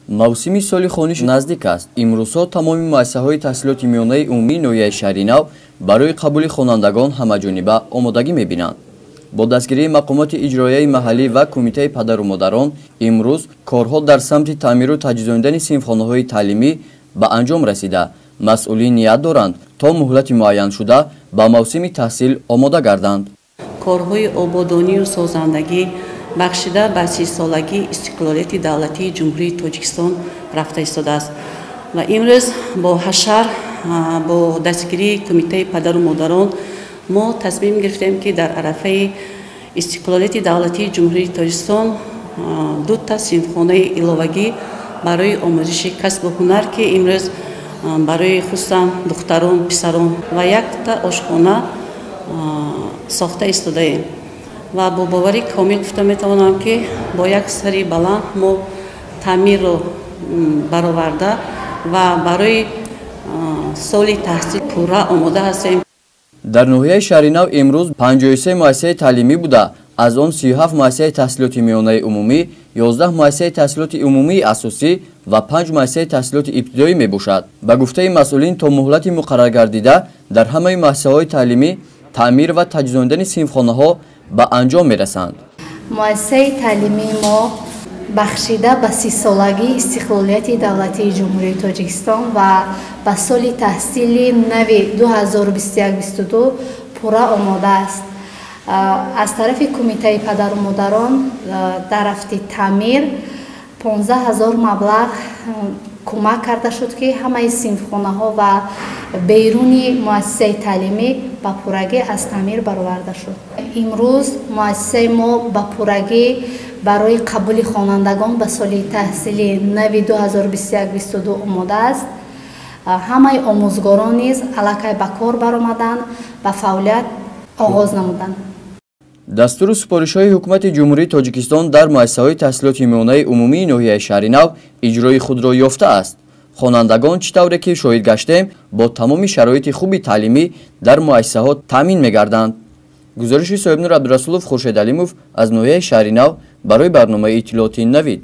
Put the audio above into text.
Мавсими соли хониш наздик аст. Имрӯзҳо тамоми муассисаҳои таҳсилоти миёнаи умумии ноҳияи Шаҳринав барои қабули хонандагон ҳамаҷониба омодагӣ мебинанд. Бо дастгирии мақомоти иҷроияи маҳаллӣ ва кумитаи падару модарон имрӯз корҳо дар самти таъмиру таҷҳизонидани синфхонаҳои таълимӣ ба анҷом расида, масъулин ният доранд, то муҳлати муайяншуда ба мавсими таҳсил омода гарданд. Корҳои ободонию созандагӣ бахшида ба 30-солагии истиқлолияти давлатии Ҷумҳурии Тоҷикистон рафта истодааст ва имрӯз бо ҳашар, бо дастгирии кумитаи падару модарон мо тасмим гирифтем, ки дар арафаи истиқлолияти давлатии Ҷумҳурии Тоҷикистон дута синфхонаи иловагӣ барои омӯзиши касбу ҳунар, ки имрӯз барои хусусан духтарон, писарон, ва якта ошхона сохта истодаем. Ва бо боварӣ комил гуфта метавонам, ки бо як сари баланд мо таъмирро бароварда ва барои соли таҳсил пурра омода ҳастем. Дар ноҳияи Шаҳринав имрӯз 53 муассисаи таълимӣ буда, аз он 37 муассисаи таҳсилоти миёнаи умумӣ, 11 муассисаи таҳсилоти умумии асосӣ ва 5 муассисаи таҳсилоти ибтидоӣ мебошад. Ба гуфтаи масъулин, то муҳлати муқарраргардида дар ҳамаи муассисаҳои таълимӣ таъмир ва таҷҳизонидани синфхонаҳо ба анҷом мерасанд. Муассисаи таълимии мо бахшида ба 30-солагии истиқлолияти давлатии Ҷумҳурии Тоҷикистон ва ба соли таҳсили нави 2021-22 пурра омода аст. Аз тарафи кумитаи падару модарон дар рафти таъмир 15 ҳазор маблағ кӯмак карда шуд, ки ҳамаи синфхонаҳо ва беруни муассисаи таълимӣ ба пуррагӣ аз таъмир бароварда шуд. Имрӯз муассисаи мо ба пуррагӣ барои қабули хонандагон ба соли таҳсили нави 2021-22 омода аст. Ҳамаи омӯзгорон низ аллакай ба кор баромаданд, ба фаъолият оғоз намуданд. Дастуру супоришҳои Ҳукумати Ҷумҳурии Тоҷикистон дар муассисаҳои таҳсилоти миёнаи умумии ноҳияи Шаҳринав иҷрои худро ёфтааст. Хонандагон, чӣ тавре ки шоҳид гаштем, бо тамоми шароити хуби таълимӣ дар муассисаҳо таъмин мегарданд. Гузориши Соҳибнур Абдурасулов, Хуршед Алимов аз ноҳияи Шаҳринав барои барномаи иттилоотии «Навид».